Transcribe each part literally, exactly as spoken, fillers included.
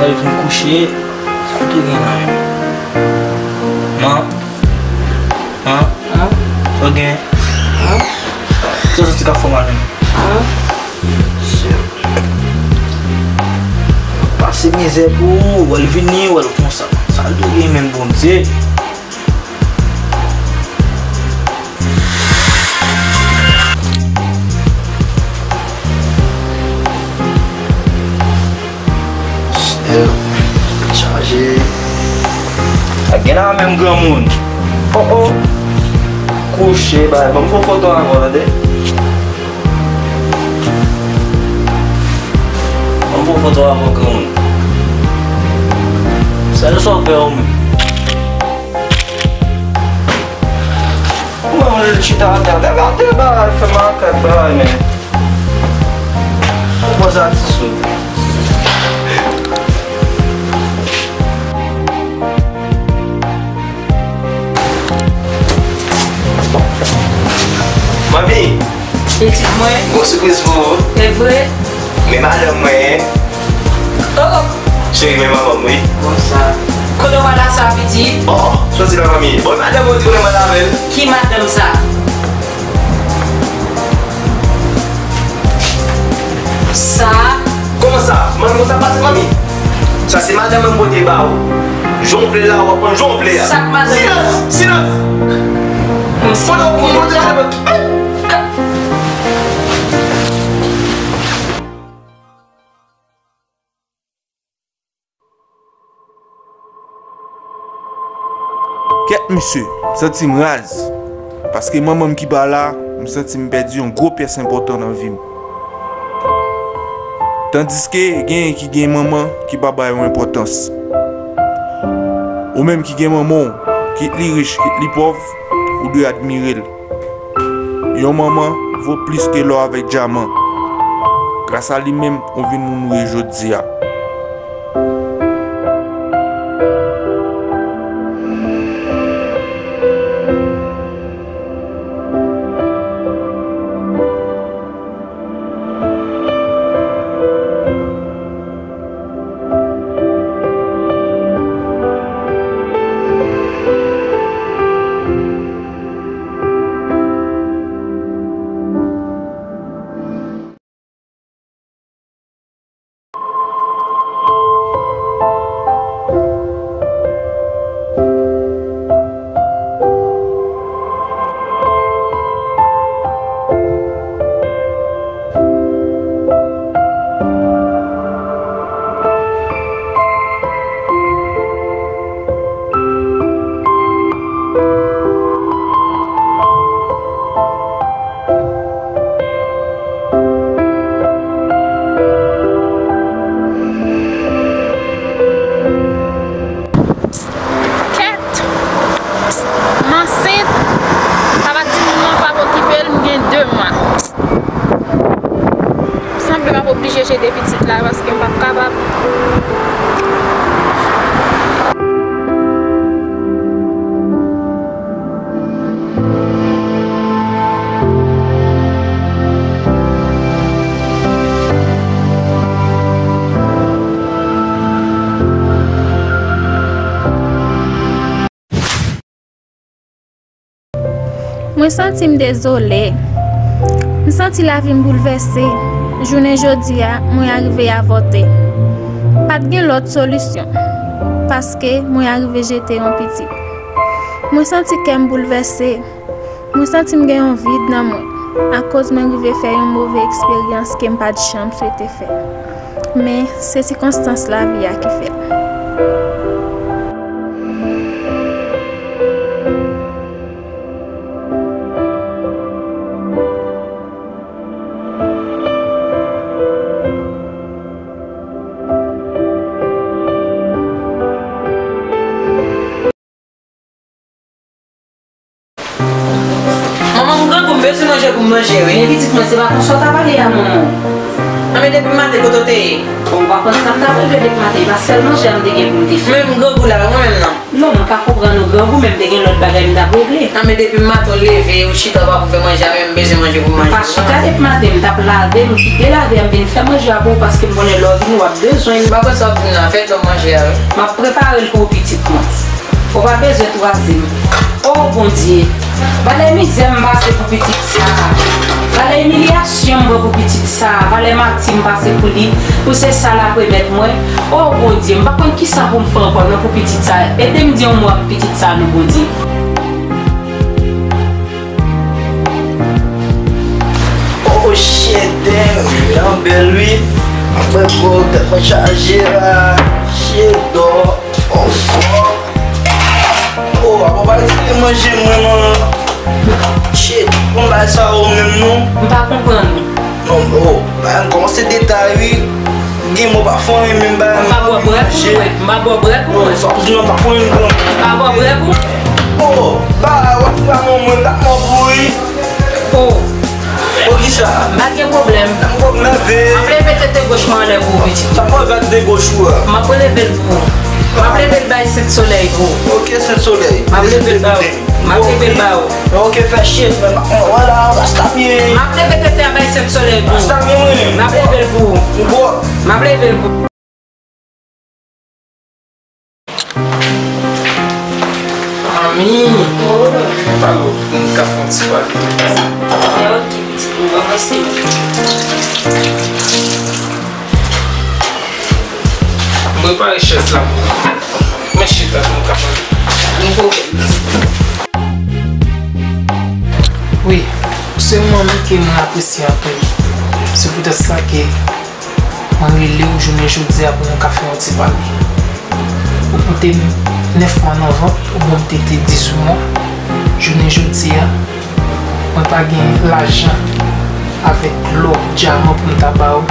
Vin kouche, sa w te gen la menm? Man, man, sa w gen? Sa w santi k ap fè w mal menm? Pase mizè pou ou, w al vini, w al konsa. Sa l te gen menm, Bondye? Chaje. Ak gen la menm granmoun. Oh, oh. Kouche, bay. Ban m fè yon foto avè w, tande. Ban m fè yon foto avè w, granmoun. Sa nou sa w fè, ou menm? Mwen, mwen chita atè, atè, atè, bay, fè makak, bay, men. Mwen poze atis ou. Manmi! Pitit mwen. Gwo sipriz pou ou. E vre? Men madanm mwen. Oh, oh. Cheri, men manman m, wi. Bon sa. Kote w pral la sa, pitit? Oh, oh, soti la, manmi. Bon, madanm ou di w renmen avè l. Ki madanm sa? Sa? Kòman sa? Manmi, sa pase, manmi. Sa se madanm mwen pote ba ou. Jan w vle la, w ap pran jan w vle a. Sa k madanm? Silans! Silans! Bon, bon, bon, bon. Kèt, mesye, m santi m raz. Paske manman m ki pa la, m santi m pèdi yon gwo pyès enpòtan nan vi m. Tandiske genyen ki gen manman ki pa bay yon enpòtans. Ou menm ki gen manman w, kit li rich, kit li pòv, ou dwe admire l. Yon manman vo plis ke lò avèk dyaman. Gras a li menm, ou vin moun ou ye jodi a. Kèt! M ansent! Papa timoun nan pa okipe l, m gen de mwa. Sanble m ap oblije jete pitit la paske m p ap kapab. Mwen santi m dezole. M santi lavi m boulvèse. Jounen jodi a, mwen arive avòte. Pa t gen lòt solisyon, paske mwen arive jete yon pitit. Mwen santi kè m boulvèse. Mwen santi m gen yon vid nan mwen, akoz mwen rive fè yon move eksperyans ke m pa t janm swete fè. Men, se sikonstans lavi a ki fè l. Manman, m grangou, m bezwen manje pou m manje, wi. Men pitit mwen, se pa konsa w ta pale a manman w. Anben depi maten kote w te ye? Bon, ou pa konn sa m t ap regle depi maten, e pa sèl manje a m te gen pou m te fè. Menm grangou la, wi, mwen menm nan. Non, m ka konprann ou grangou, men m te gen lòt bagay m t ap regle. Anben depi maten w leve, ou chita, ou pa pou fè manje a, men m bezwen manje pou m manje. M pa chita depi maten, m t ap lave, m kite lave a, m vin fè manje a pou ou, paske m konnen lè w vini, w ap bezwen l. M pa konn sa w ap di m nan, fè tan manje a, wi. M ap prepare l pou ou, pitit mwen. Ou pa bezwen twaze m. O Bondye, valè mizè m pase pou pitit sa a. Valè imilyasyon m pran pou pitit sa a. Valè mati m pase pou li. Pou se sa l ap remèt mwen. O Bondye, m pa konn kisa pou m fè ankò non pou pitit sa a. Ede m di yon mo ak pitit sa a non Bondye. Oh, shit, damn, jan bèl wi. Apre gwo tèt mwen chaje la. Shit, dò. Oh, fuck. Oh, apa bay ti manje mwen, man. Shit, bon, bay sa ou menm, non? M pa konprann ou. Non, oh, bay, m kòmanse detay, wi. Gen mò pa fon, men bay. M pa bò brè pou mwen. M pa bò brè pou mwen. Non, sa pou di non, pa fon, non. M pa bò brè pou mwen. Oh, bay, wè, fè mwen, mwen, la mò pou wi. Oh. Poukisa? M pa gen pwoblèm. M ap leve tete goch mwen anlè pou ou, pitit. Sa mwen vèt de goch ou a? M ap leve l pou ou. M ap leve l bay Sent Solèy pou ou. Ok, Sent Solèy. M ap leve l ba ou. M ap leve l ba ou. Ok, fè shit, men m ap wè la, rasta byen. M ap leve tete a bay Sent Solèy pou ou. Rasta byen, wi. M ap leve l pou ou. M ap leve l pou ou. Manmi! Alo, m ka fè yon ti pale. Ok, pitit, m kòmanse. M prepare chèz la pou ou. Men chita pou m ka pale. Wi, se yon manmi ke mwen apresye anpil. Se poutèt sa ke mwen rele w jounen jodi a pou nou ka fè yon ti pale. Ou pote m nèf mwa nan vant, ou ban m tete dizuit mwa. Jounen jodi a, mwen pa gen lajan avèk lò, dyaman pou m ta ba w,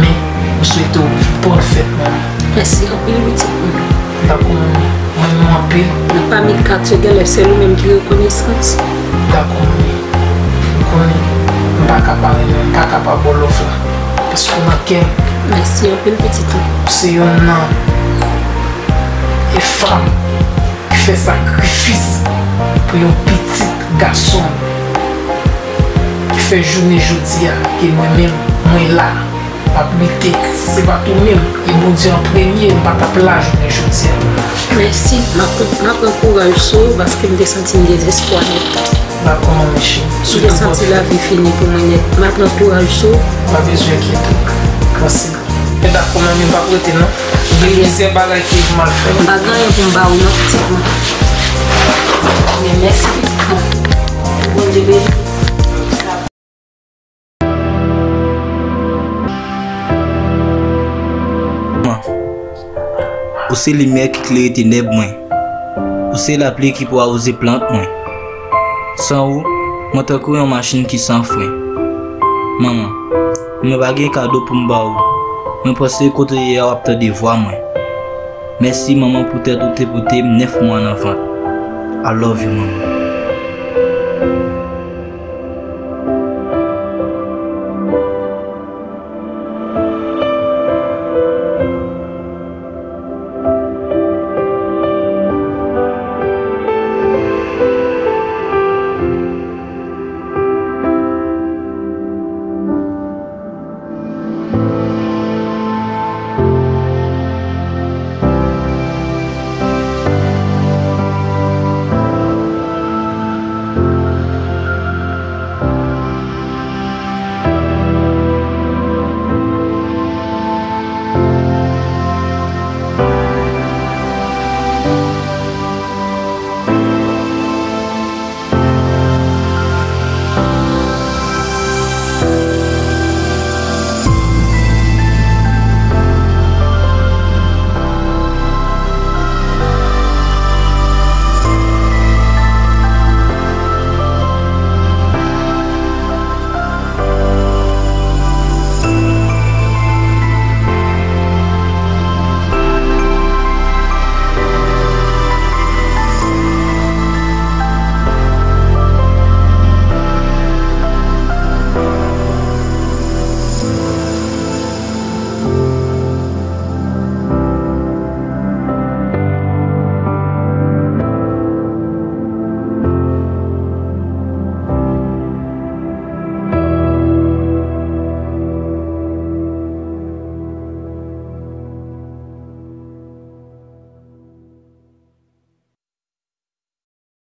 men m swete w bòn fèt, manmi. Mèsi anpil, pitit mwen. Dakò, manmi. Mwen renmen w anpil. Nan pami kat yo, genlè sèl ou menm ki rekonesans. Dakò, manmi. Ou konnen, m pa ka pa renmen w, m pa ka pa ba w love la. Paske w nan kè m. Mèsi anpil, pitit mwen. Ou se yonn nan e fanm ki fè sakrifis pou yon pitit gason ki fè jounen jodi a ke mwen menm, mwen la. M ap lite, si se pa t ou menm, e Bondye an premye, m pa t ap la jounen jodi a. Mèsi, m ap, m ap pran kouraj sou ou, paske m te santi m dezespwa nèt. Dakò, manmi cheri. M te santi lavi fini pou mwen nèt. M ap pran kouraj sou ou. Pa bezwen enkyete w. Mèsi. Men dakò, manmi, m p ap rete non. Gen plizyè bagay ke m al fè. M pa gen anyen pou m ba ou non, pitit mwen. Men mèsi, pitit mwen. Bondye beni. Ou se limyè ki klere tenèb mwen. Ou se lapli ki pou awoze plant mwen. San ou, mwen tankou yon machin ki san fren. Manman, mwen pa gen kado pou m ba ou. Mwen panse kote w ye a w ap tande vwa mwen. Mèsi, manman, poutèt ou te pote m nèf mwa nan vant. I love you, manman.